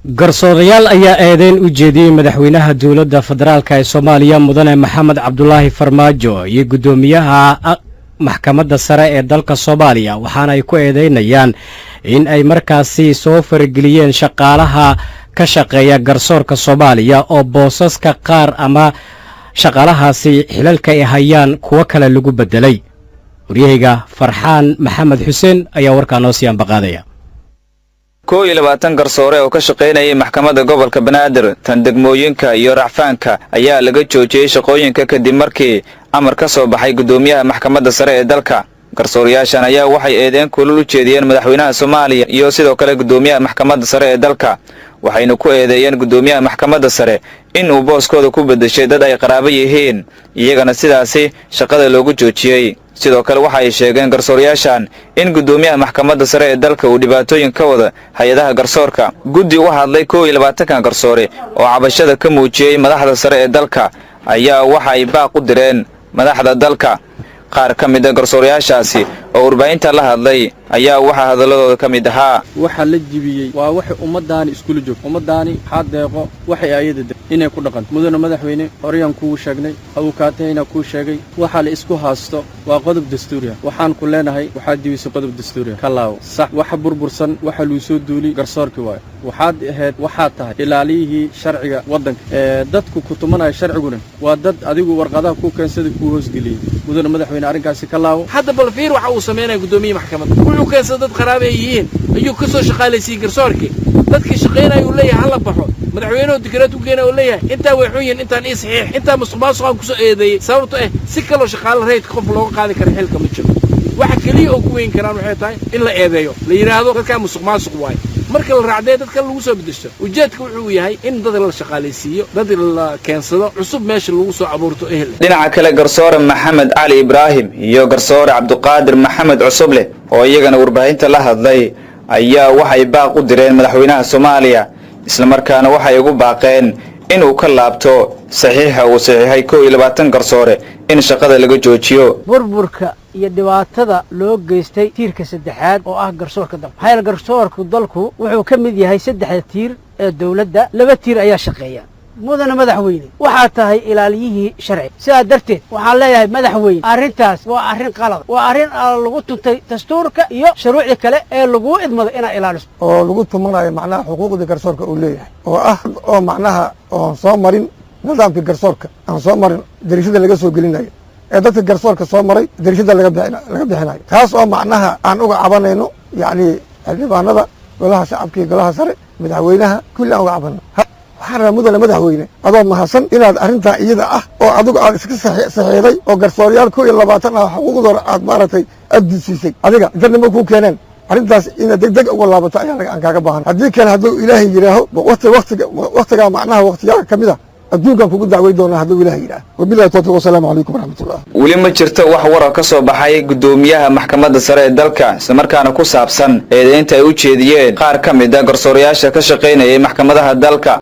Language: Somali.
Garsoorayaal ayaa eedeyn u jeediyey madaxweynaha Dowladda Federaalka ee Soomaaliya, Mudane Maxamed Cabdulaahi Farmaajo, iyo guddoomiyaha Maxkamadda Sare ee dalka Soomaaliya, waxaana ay ku eedeynayaan in ay markaasi soo farageliyeen shaqaalaha ka shaqeeya garsoorka Soomaaliya, oo boosaska qaar ama shaqaalahaasi xilalka ay hayaan kuwo kale lagu beddelay. Waryahayga Farxaan Maxamed Xuseen ayaa warkaa noo sii ambaqaadaya. 21 garsoore oo ka shaqaynayay maxkamadda gobolka Banaadir, tan degmooyinka iyo racfaanka ayaa laga joojiyey shaqooyinka kadib markii amar ka soo baxay guddoomiyaha Maxkamadda Sare ee dalka. Garsoorayaashan ayaa waxay eedeyn kulul u jeediyeen madaxweynaha Soomaaliya iyo sidoo kale guddoomiyaha Maxkamadda Sare ee dalka, waxayna ku eedeeyeen guddoomiyaha Maxkamadda Sare in uu booskooda ku beddeshay dad ay qaraabo yihiin, iyagana sidaasi shaqada loogu joojiyey. Sidoo kale waxa ay sheegeen garsoorayaashan in guddoomiyaha Maxkamadda Sare ee dalka uu dhibaatooyin ka wada hay-adaha garsoorka. Guddi u hadlay 21-kan garsoore oo cabashada ka muujiyey madaxda sare ee dalka ayaa waxa ay baaq u direen madaxda dalka. Qaar ka mid a garsoorayaashaasi oo warbaahinta la hadlay ayaa waxaa hadalladooda ka mid ahaa: Waxa la jibiyey waa waxay ummaddaani iskula joogto. Ummaddaani waxaa deeqo waxay ayada de inay ku dhaqanto. Mudane madaxweyne, horeyaan kuu sheegnay, abukaatahayna kuu sheegay, waxa la isku haasto waa qodob dastuuri ah. Waxaan ku leenahay, waxaad jibisay qodob dastuuri ah, ka laawo. Sax, waxa burbursan, waxa luu soo duuli garsoorkii waayo. Waxaad ahayd, waxaad tahay ilaaliyihii sharciga waddanka ee dadku ku tumanaya. Sharciguna waa dad adigu warqadaha kuu keensaday, kuu hoosgeliyey. Mudane madaxweyne, arrinkaasi ka laawo. Hadda bal fiir waxa uu samaynaya guddoomiye maxkamadda. Wuxuu keensada dad qaraaba ay yihiin ayuu ka soo shaqaalaysiiyey garsoorkii. Dadkii shaqaynaya uu leeyahay hala baxo. Madaxweynuhu dikreet u keena, uu leeyahay intaa way xun yihiin, intaan ii saxiix, intaa musuq maasuqaan kusoo eedeeyey. Sababto eh si kaloo shaqaale rayidka qof looga qaadi kara xilka ma jiro. Waxa keliya oo ku weyn karaan waxay tahay in la eedeeyo, la yidhaahdo dadkaa musuq maasuq waaye. Marka la raacdee dadka lagu soo bedesho, ujeedka wuxuu yahay in dad la shaqaalaysiiyo, dad la keensado cusub, meesha lagu soo abuurto ehel. Dhinaca kale, garsoore Maxamed Cali Ibraahim iyo garsoore Cabdiqaadir Maxamed Cusubleh oo iyagana warbaahinta la hadlay ayaa waxay baaq u direen madaxweynaha Soomaaliya, islamarkaana waxay ugu baaqeen inuu ka laabto saxiixa uu saxiixay 21 garsoore in shaqada laga joojiyo. Burburka iyo dhibaatada loo geystay tiirka saddexaad oo ah garsoorka dalka, maxaa yeele garsoorku dalku wuxuu ka mid yahay saddexda tiir ee dowladda. Laba tiir ayaa shaqeeya. Mudane madaxweyne, waxaa tahay ilaaliyihii sharciga. Sidaa darteed waxaan leeyahay, madaxweyne, arrintaas waa arrin qalada, waa arrin lagu tuntay dastuurka iyo shuruucdii kale ee laguu idmaday inaad ilaaliso. Oo lagu tumanayo macnaha xuquuqdii garsoorka uu leeyahay, oo ah oo macnaha oon soo marin nidaamkii garsoorka, aan soo marin dariishada laga soo gelinayo ee dadka garsoorka soo maray dariishada laga bixinayo, taas oo macnaha aan uga cabanayno, yacni xildhibaanada Golaha Shacabka iyo Golaha Sare, madaxweynaha, kulli aan uga cabano. Waxaan rabaa, mudane madaxweyne, adoo mahadsan, inaad arrintaa iyada ah oo adigu aad iska saxiiday oo garsooryaal 21 ah xuquuqdooda aad maaragtay aad dudsiisay adiga inta nimo kuu keeneen, arrintaas inaad deg deg uga laabato ayaa aan kaaga baahan. Haddii kale, hadduu Ilaahay yidhaaho, wati watiga waktigaa macnaha waktiyaha ka mid a adduunkan kugu dacway doonaa, hadduu Ilahay yidhaaho. Wabillahi tawfiiq, wasalaamu calaykum waraxmatullah. Weli ma jirto wax wara ka soo baxay guddoomiyaha Maxkamadda Sare ee dalka, islamarkaana ku saabsan eedeynta ay u jeediyeen qaar ka mid a garsoorayaasha ka shaqaynayay maxkamadaha dalka.